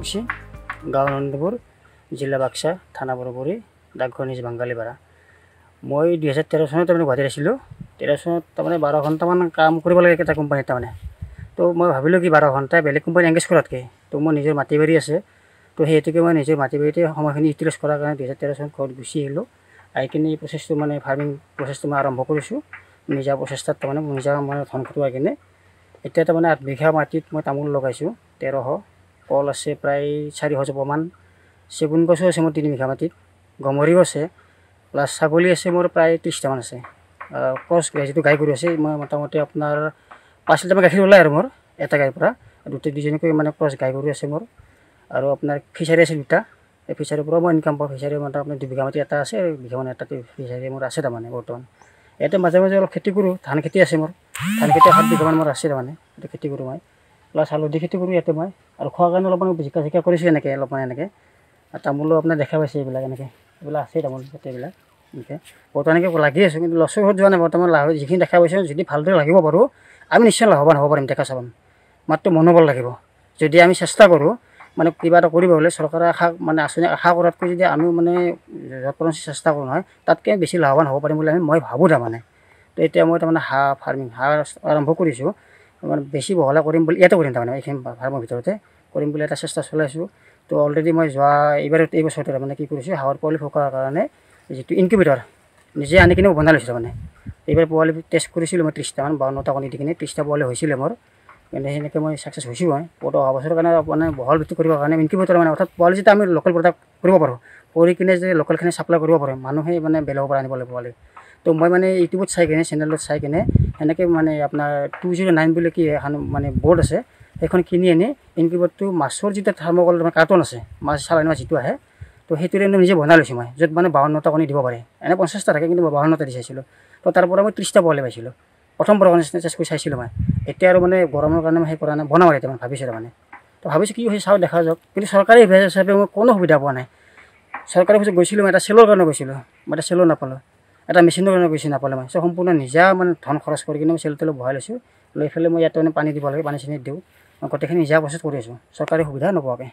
ৰাজবংশী, গাঁও আনন্দপুৰ, জিলা বাক্সা, থানা বৰবৰী, ডাকঘৰ নিজ বাঙালীপাৰা। মই 2013 চনত তাৰমানে গুৱাহাটীত আছিলোঁ। 13 চনত তাৰমানে 12 ঘণ্টামান কাম কৰিব লাগে এটা কোম্পানীত তাৰমানে। তো মই ভাবিলোঁ কি 12 ঘণ্টা বেলেগ কোম্পানী এংগেজ কৰাতকৈ তো মোৰ নিজৰ মাটি বাৰী আছে, তো সেই হেতুকে মই নিজৰ মাটি বাৰীতে সময়খিনি ইউটিলাইজ কৰাৰ কাৰণে 2013 চনত ঘৰত গুচি আহিলোঁ। আহি কিনে এই প্ৰচেছটো মানে ফাৰ্মিং প্ৰচেছটো মই আৰম্ভ কৰিছোঁ নিজা প্ৰচেষ্টাত, তাৰমানে নিজা মানে ধন খটুৱাই কিনে। এতিয়া তাৰমানে 8 বিঘা মাটিত মই তামোল লগাইছোঁ 1300, কল আছে প্ৰায় 400 জোপামান, চেগুন গছো আছে মোৰ 3 বিঘা মাটিত, গমৰিও আছে, প্লাছ ছাগলী আছে মোৰ প্ৰায় 30টামান আছে। ক্ৰছ যিটো গাই গৰু আছে, মই মোটামুটি আপোনাৰ 5 লিটাৰমান গাখীৰ ওলায় আৰু মোৰ এটা গাইৰ পৰা, দুজনীকৈ মানে ক্ৰছ গাই গৰু আছে মোৰ। আৰু আপোনাৰ ফিচাৰী আছে দুটা, এই ফিচাৰীৰ পৰাও মই ইনকাম পাওঁ। ফিচাৰী মানে আপোনাৰ 2 বিঘা মাটি এটা আছে, বিঘা মানে এটা ফিচাৰী মোৰ আছে তাৰমানে বৰ্তমান। ইয়াতে মাজে মাজে অলপ খেতি কৰোঁ, ধান খেতি আছে মোৰ, ধান খেতি 7 বিঘামান মোৰ আছে তাৰমানে, সেইটো খেতি কৰোঁ মই। প্লাছ হালধি খেতি কৰোঁ ইয়াতে মই, আৰু খোৱাৰ কাৰণে অলপমান জিকা চিকা কৰিছোঁ এনেকৈ অলপমান এনেকৈ। আৰু তামোলো আপোনাৰ দেখা পাইছে এইবিলাক এনেকৈ, এইবিলাক আছে তামোল ইয়াতে এইবিলাক এনেকৈ বৰ্তমান এনেকৈ লাগি আছোঁ, কিন্তু লছৰ ঘৰত যোৱা নাই বৰ্তমান। লাভ যিখিনি দেখা পাইছোঁ, যদি ভালদৰে লাগিব পাৰোঁ আমি নিশ্চয় লাভৱান হ'ব পাৰিম। ডেকা চাবান মাত্ৰ মনোবল লাগিব, যদি আমি চেষ্টা কৰোঁ মানে কিবা এটা কৰিব হ'লে চৰকাৰে আশা মানে আঁচনি আশা কৰাতকৈ যদি আমিও মানে যৎপৰোনাস্তি চেষ্টা কৰোঁ নহয়, তাতকৈ বেছি লাভৱান হ'ব পাৰিম বুলি আমি মই ভাবোঁ তাৰমানে। তো এতিয়া মই তাৰমানে হাঁহ ফাৰ্মিং হাঁহ আৰম্ভ কৰিছোঁ, মানে বেছি বহলা কৰিম বুলি ইয়াতে কৰিম তাৰমানে, এইখিনি ফাৰ্মৰ ভিতৰতে কৰিম বুলি এটা চেষ্টা চলাইছোঁ। তো অলৰেডি মই যোৱা এইবাৰ এই বছৰতে তাৰমানে কি কৰিছোঁ, হাঁহৰ পোৱালি ফুকাৰ কাৰণে যিটো ইনকিউবেটৰ নিজে আনি কিনে বনাই লৈছোঁ তাৰমানে। এইবাৰ পোৱালি টেষ্ট কৰিছিলোঁ মই 30টামান, 52টা কণী দি কিনে 30টা পোৱালি হৈছিলে মোৰ, কিন্তু সেনেকৈ মই ছাকচেছ হৈছোঁ মই। বহুত অহা বছৰৰ কাৰণে মানে বহল বৃদ্ধি কৰিবৰ কাৰণে ইনকিউবেটৰ মানে অৰ্থাৎ পোৱালি যেতিয়া আমি লোকেল প্ৰডাক্ট কৰিব পাৰোঁ, কৰি কিনে যে লোকেলখিনি ছাপ্লাই কৰিব পাৰোঁ, মানুহে মানে বেলেগৰ পৰা আনিব লাগিব পোৱালি। তো মই মানে ইউটিউবত চাই কিনে চেনেলত চাই কিনে সেনেকৈ মানে আপোনাৰ 209 বুলি কি এখন মানে বৰ্ড আছে, সেইখন কিনি আনি ইনকিউবেটৰটো মাছৰ যিটো থাৰ্মকল মানে কাৰ্টন আছে, মাছ চালানী মাছ যিটো আহে, তো সেইটোৰে নিজে বনাই লৈছোঁ মই, য'ত মানে 52টা কণী দিব পাৰে। এনে 50টা থাকে, কিন্তু মই 52টা দি চাইছিলোঁ। তো তাৰ পৰা মই 30টা পোৱালি পাইছিলোঁ প্ৰথম টেষ্ট কৰি চাইছিলোঁ মই। এতিয়া আৰু মানে গৰমৰ কাৰণে মই সেই কৰা নাই, বনাম আৰু এতিয়া মই ভাবিছোঁ তাৰমানে। তো ভাবিছোঁ কি হৈছে চাওঁ, দেখা যাওক। কিন্তু চৰকাৰী হিচাপে মই কোনো সুবিধা পোৱা নাই। চৰকাৰী অফিচত গৈছিলোঁ মই, এটা চেলৰ কাৰণে গৈছিলোঁ, মই এটা চেলো নাপালোঁ, এটা মেচিনৰ কাৰণে গৈছোঁ নাপালোঁ মই। চ' সম্পূৰ্ণ নিজা মানে ধন খৰচ কৰি কিনে মই চেল তেলো বহাই লৈছোঁ, লৈ পেলাই মই ইয়াতে মানে পানী দিব লাগে, পানী চানী দিওঁ, মই গোটেইখিনি নিজা প্ৰচেছ কৰি আছোঁ চৰকাৰী সুবিধা নোপোৱাকৈ।